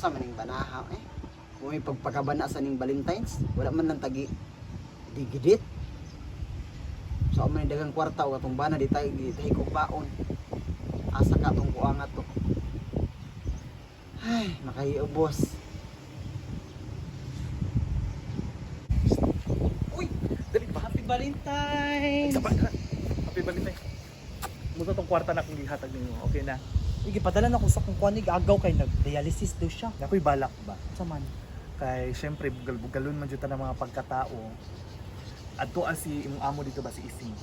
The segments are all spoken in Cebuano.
Unsa man ning banahaw eh. Kung may pagpakabana sa ning Valentines, wala man lang tagi digidit. Sa man ning daghang kwarta o atong bana di tayo di ko baon. Asa ka atong kuanga to. Ay, makahiubos. Uy, dali ba? Happy Valentine's! Isa pa na. Happy Valentine. Musa tong kwarta na akong gihatag ninyo. Okay na. Uy, gipadala na ko sa kung kuan agaw kay nag-dialysis daw siya. Nakoy balak ba? Sa man. Kay syempre bugal-bugalon man jud ta ng mga pagkatao. Adto si imong amo dito ba si Ising.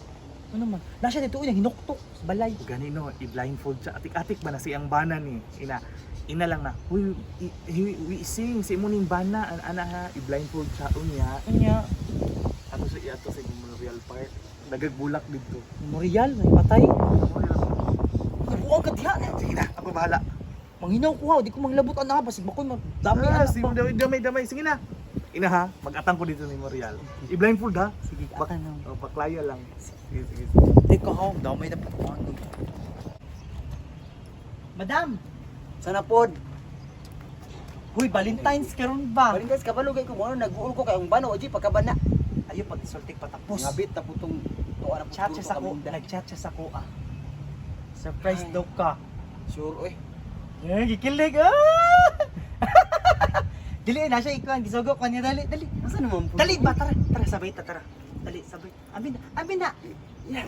Ano man? Na siya dito uy, hinuktok sa balay. Gani no, i-blindfold siya. Atik-atik ba na si ang bana ni? Ina, ina lang na. Uy, ising si imo ning bana ana ha, i-blindfold siya unya. Unya, Ato sa ato sa Memorial Park. Nagagbulak dito. memorial may patay. Memorial Park. Nabuang ka diha. Sige na, ako bahala. Manghinaw ko ha, di ko manglabot ana basig makoy dami Ah, ana sige, pa. damay, damay, damay. Sige na. Ina ha, mag-atang ko dito sa Memorial. I-blindfold ha. Sige, aka na. O, paklaya lang. Sige, sige, sige. Di ko ha, damay na patuan. Madam, Sana pod. huy Valentine's karon ba? Valentines kabalo kay ko mo nag-uol ko kay ang bana o di pagkabana. Ayo pag isulti patapos. Ngabit ta putong tuwa na pud Chat siya sa ko, nag-chat siya sa ko ah. Surprise daw ka. Sure oy. Eh, gikilig ah! Dili na siya ikuan, gisugo ko niya dali, dali. Asa naman po? Dali ba tara, tara sabay ta tara. Dali sabay. Amin na, amin na. Yeah.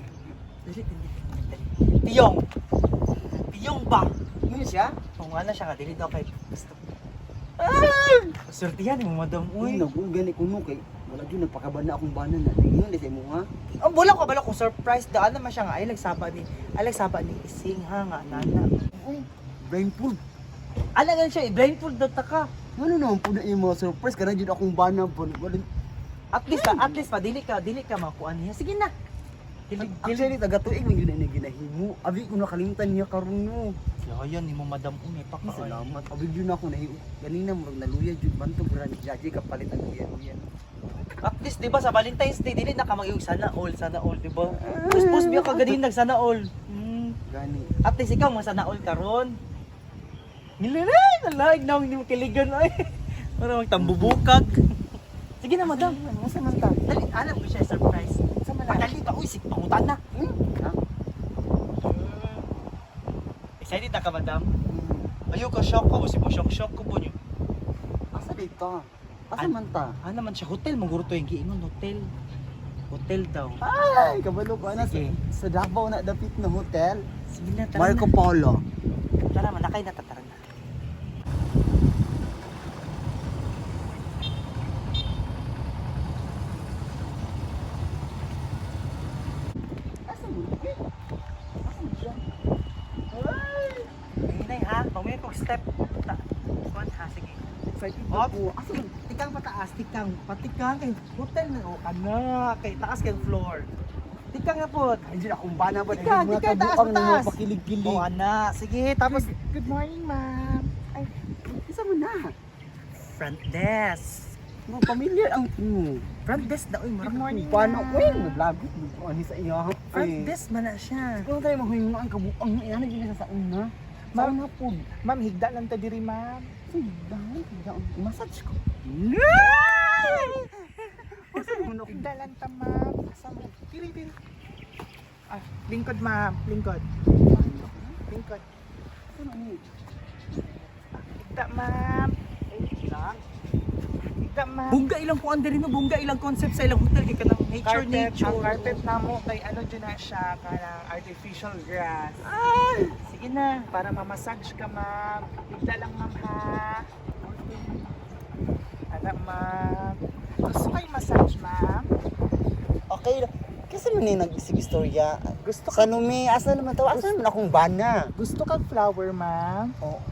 Dali, dali, dali. Piyong. Piyong ba? Yun siya? Kung ano siya nga dili daw kay gusto. Ah! Surtihan mo madam Uy, uy. nag-uol gani kuno kay wala jud nagpakabana akong bana na. Tingin sa imo ha. Ang bola ko bala ko surprise daan naman siya nga ay lagsaba ni ising ha nga nana. Uy, blindfold. Ala ganun siya, i-blindfold daw ta ka. Ano naman po na imo surprise kana jud akong bana po. Wala. At least pa dili ka makuan niya. Sige na. Dili dili. Actually taga tuig man jud na ginahimo. Abi ko nakalimtan niya karon no. Ayan ni mo madam umi pa Ay, ka. salamat. Abi jud na ako nahi. Ganina murag naluya jud bantog ra ni Jaji kapalit ang uyan-uyan. At least 'di ba sa Valentine's Day dili na ka mag sana all, 'di ba? Pus-pus biya ka ganin nag sana all. Gani. At least ikaw mo sana all karon. Nililay, nalaig na hindi mo kiligan ay. Para magtambubukag. Sige na madam. Asa man ta? Dali, alam ko siya surprise. Sa man na? Padali ba? Uy, sig pangutan na. Hmm? Ha? Excited na ka madam? Ayaw ka shock ko, si mo shock shock ko po niyo. Asa dito? Asa man ta? Ah naman siya hotel maguro to yung giingon hotel. Hotel daw. Ay, kabalo ko ana sa, Sige. sa Davao na dapit na hotel. Sige na, tara Marco na. Polo. Tara, manakay na, tara na. Asa mo? Eh, Asa mo siya? Hinay ha, pamaya kong step. Ta kuan ha, sige. Excited Op. ako. Asa man? Tikang pataas, tikang. Patikang kay hotel na o kana kay taas kay floor. Tikang na po. Ay, jud akong bana ba? Tika, tika, taas, taas. Pakilig-kilig. O ana, sige, tapos Good morning, ma'am. Ay, isa mo na. front desk. Mga familiar ang mo. Front desk na oy, Good morning, Paano ma'am. ko eh? Naglagot. Ano sa iyo? Front desk man na siya. Kung tayo mahuhingo ang kabuang ina na sa una. Sa Ma'am. una po. Ma'am, higda lang ta diri, ma'am. Sige, dahon. Massage ko. Asa mo na Higda lang ta, ma'am. Asa mo? Diri, diri. Ah, lingkod, ma'am. Lingkod. Lingkod. Ano ni? Higda, ma'am. Higda, ma'am. Bungga ilang kuan diri no, bungga ilang concept sa ilang hotel kay kanang nature Carpet, nature. ang carpet namo kay ano dyan na siya, kanang artificial grass. Sige na. Para mamassage ka, ma'am. Higda lang, ma'am, ha? Anak, ma'am. Gusto kayo massage, ma'am? Okay. Kasi man ni nag-istorya. Gusto Sa numi, asa naman to? Asa naman akong bana? Gusto kang flower, ma'am? Oh.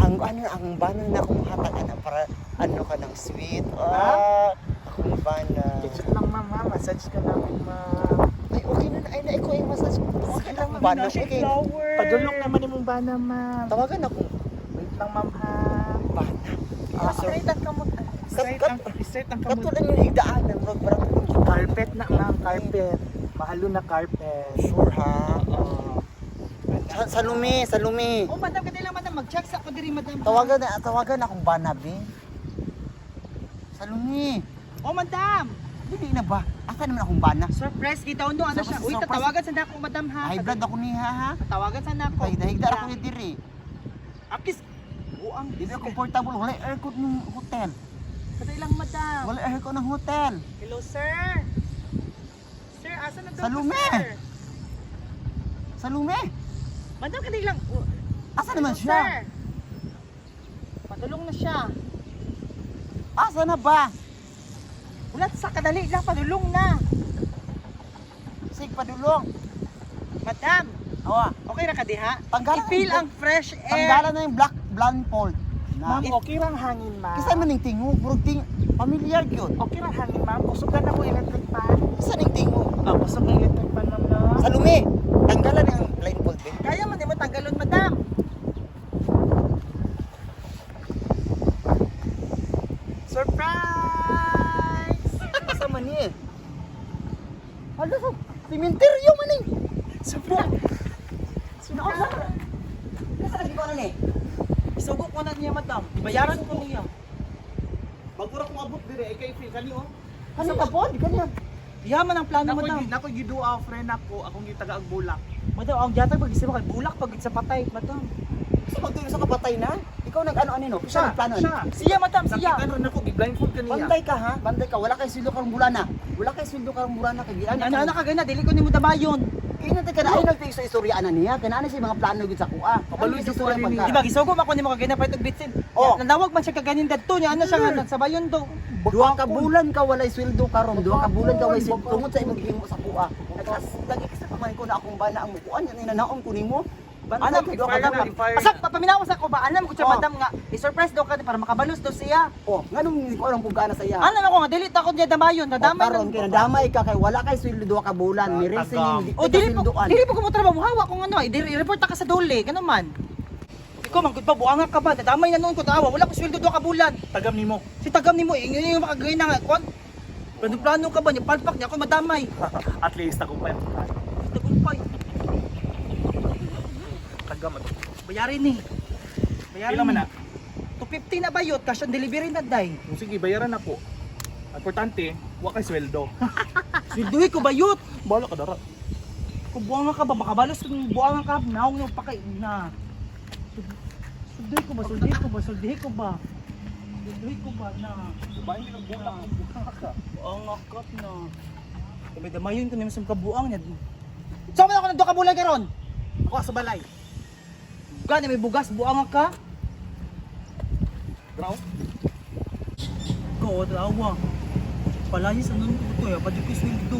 Ang ano ang bana na akong hatag ana para ano ka ng sweet. Ah, akong bana. Ketchup lang, ma'am, ha? Massage ka namin, ma'am. Ay, okay na. Ay, na ikaw ay massage. Tawagan akong bana. Na siya Okay. flower. Padulong naman imong bana, ma'am. Tawagan akong Wait lang, ma'am, ha? bana. Ah, straight ang kamot. Straight ang, straight ang kamot. Katulad yung higdaan ng road para Carpet na, ma'am. Carpet. Mahalo na carpet. Sure ha. Oo. Sa lumi, sa lumi. Oh, madam, kadali lang, madam. Mag-check sa ako diri, madam. Tawagan na, tawagan akong bana, be. Salome. Oh, madam. Dili na ba? Asa naman akong bana? Surprise kita undo ano siya. Surprise, Uy, surprise. tatawagan sa nako, madam ha. High blood ako niya ha. Tatawagan sa nako. Dahigda ako ni diri. Akis. Buang. Di ba comfortable? Wala aircon ng hotel. Kadali lang, madam. Wala aircon ng hotel. Hello, sir. Sir, asa na daw ka, Salome! sir? Salome. Madam, kadali lang. Oh, Asa naman hello, siya? sir. Patulong na siya. Asa na ba? Wala sa kadali lang, padulong na. Sig padulong. Madam, Awa. okay ra ka diha? Tanggalan I-feel na ang fresh air. Tanggalan na yung black blindfold. Na. Ma'am, okay rang hangin, ma'am. Kisa man ning tingog, murag ting familiar gyud. Okay rang hangin, ma'am. Kusugan ako electric fan. Kisa ning tingog. Ah, kusog ang electric fan, ma'am, no? Salome, tanggalan na yung blindfold be. Kaya man di mo tanggalon, madam. Surprise! Asa man ni? Hala sa sementeryo man ni. Surprise! Surprise. Asa lagi ko na ni? Isugo ko na niya, madam. Bayaran ko niya. Bago ra kong abot dire, ay kay feel kani oh. Ano ka po? Di kanya. Yaman ang plano, Nako, madam. nako gidua friend ako, akong gitaga og bulak. Madam, ang yatag pag isip kay bulak pag sa patay, madam. Sa pagtulo sa kapatay na? Ikaw nag-ano ano no? Siya nagplano ani. Siya. Siya, madam, siya. Sakitan rin ako, gi-blindfold kaniya. Bantay ka ha, bantay ka. Wala kay sweldo karong bulana. Wala kay sweldo karong bulana kay gilan. Ano ano ka gana, dili ko nimo damayon. Kaya ka na ay nagtigil sa istorya ana niya. Kanana siya mga plano gyud sa kuha. Kabalo Ano jud istorya ko ani pagka. Di ba gisugo man ko nimo kagana pa itong bitsin. Oh. Nanawag man siya kaganin dadto niya, ano siya nga sabayon do. 2 ka bulan ka walay sweldo karon, 2 ka bulan ka walay sweldo tungod sa imong gihimo sa kuha. Nagkas nag-expect pa man ko na akong bana ang mukuan yan inanaon ko nimo. Bantay Alam, ka duha ka fire na, bulan. fire. Asa papaminawas ako ba? Alam ko siya Oh. madam nga, i-surprise daw ka para makabalos daw siya. Oh, nganong hindi ko alam kung gaano sa iya. Alam ako nga dili ta ko niya damayon, nadamay Oh, karon na. kay nadamay ka kay wala kay sweldo 2 ka bulan, ni reasoning di O ka dili po sweldoan. dili po ko mo trabaho hawa kung ano, i-report ta ka sa dole, ganun man. Ikaw man gud ba buanga ka ba? Nadamay na noon ko tawa, wala ko sweldo 2 ka bulan. Tagam nimo. Si tagam nimo ingon yung makagay na nga kon. Plano-plano ka ba niya palpak niya ako madamay. At least tagumpay. Tagumpay. Tagam ato. Bayarin ni. Bayarin Pila man ni. na? 250 na bayot, cash on delivery na day. Kung sige, bayaran ako. Importante, wa kay sweldo. Sweldohi ko bayot. Bala ka dara. Kung buanga ka ba, makabalos kung buanga ka, naong yung pakay na. Suldihi ko ba, suldihi ko ba, suldihi ko ba? Suldihi ko ba na? Bain ka bulak, bulak ka. Buanga ka na. Sabi, damayon ko naman sa kabuang niya. Saan man ako nagduha ka bulan karon? Ako sa balay. Gani may bugas, buanga ka. Draw. Ko, awa. Palayas, ano ko to eh, padyo ko sweldo.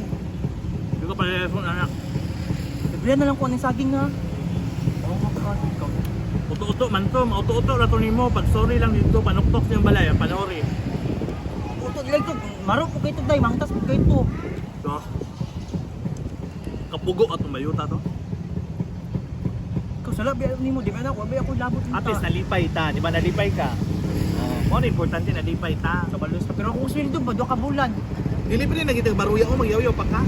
Di ko pala anak. Libre na lang ko ang saging ha. Buanga ka, ikaw. Uto-uto man to, mauto-uto ra to nimo. Pag sorry lang dito, panuktok siyang balay, panori. Uto, dilay to, maro ko kayo to, day, mangtas ko kayo to. So, kapugo atong bayuta to. Ikaw, sala, biya nimo, di ba na ako, abi ako labot At least nalipay ta, di ba nalipay ka? Oh, mo na importante nalipay ta. Kabalos ka. Pero akong sweldo ba, 2 ka bulan. Dili pa rin nagitag baruya o magyawyaw pa ka.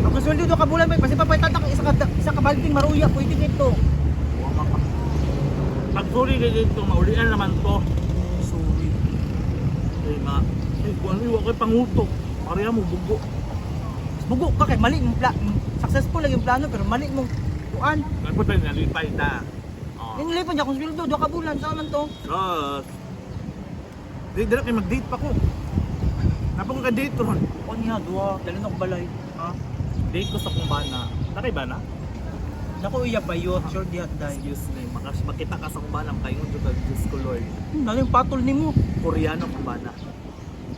Akong sweldo 2 ka bulan, bay. Kasi papaitan ako isa ka balding maruya, pwede nito. Pag sorry kay dito, maulian naman to. Sorry. Ay ma, ay kung ano iwa kay pangutok. Pareha mo bugo. Bugo ka kay mali mong successful lang yung plano pero mali mong kuan. Importante nalipay ta. Oh. Yung lipon niya akong sweldo 2 ka bulan, saan man to? So, di dira kay mag-date pa ko. Napong ka date ron. Kuan niya duha, dalo na ko balay. Ha? Date ko sa kong bana. Nakay bana? Nako iya bayot, sure dihat day. Excuse me, makas makita ka sa kong bana, makaingon jud ka Diyos ko Lord. Dalo yung patol nimo. Koreano kong bana.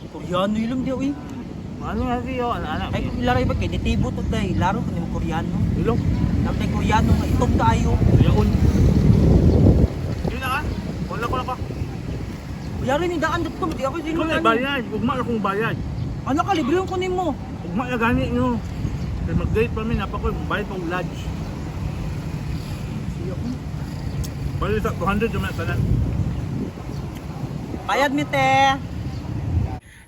Koreano ilom di uy. Ano nga siyo, ano ano. Ay kung ilaro iba kay nitibo to day, laro ko nimo Koreano. Ilong, Namtay Koreano nga itom kaayo. yaon. Yun na ka? Wala ko na ka. Yari ni daan dito, di ako Ikaw na sinulan. bayad, ugma na kong bayad. Ano ka libre yung kunin mo? Ugma na gani nyo. Kaya mag-date pa mi, napa ko, bayad pa og lodge. Bali sa 200 yung mga tanan. Bayad mi te.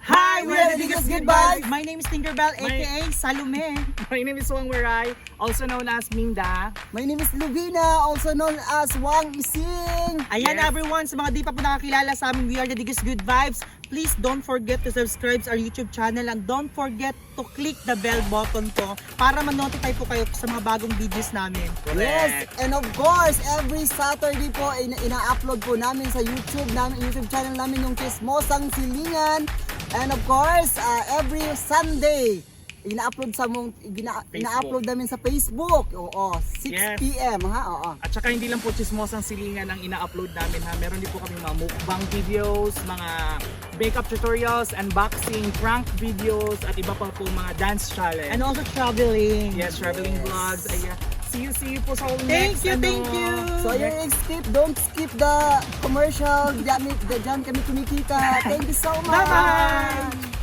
Hi, We are the Biggest Good Vibes. My name is Tinkerbell, aka Salome. My name is Wang Werai, also known as Minda. My name is Luvina, also known as Wang Ising. Ayan, Yes. everyone, sa mga di pa po nakakilala sa amin, we are the Biggest Good Vibes. Please don't forget to subscribe our YouTube channel and don't forget to click the bell button po para ma-notify po kayo sa mga bagong videos namin. Yes, and of course, every Saturday po ina-upload po namin sa YouTube namin, YouTube channel namin yung Chismosang Silingan. And of course, every Sunday ina-upload sa mong Facebook. ina-upload namin sa Facebook. Oo, 6 PM ha. Oo. At saka hindi lang po Chismosang Silingan ang ina-upload namin ha. Meron din po kami mga mukbang videos, mga makeup tutorials, unboxing, prank videos, at iba pa po mga dance challenge. And also traveling. Yes, traveling vlogs. Ayan. See you po sa Thank next. you, ano. thank you. So ayun, skip, don't skip the commercial. Diyan, diyan kami kumikita. Thank you so much. Bye-bye!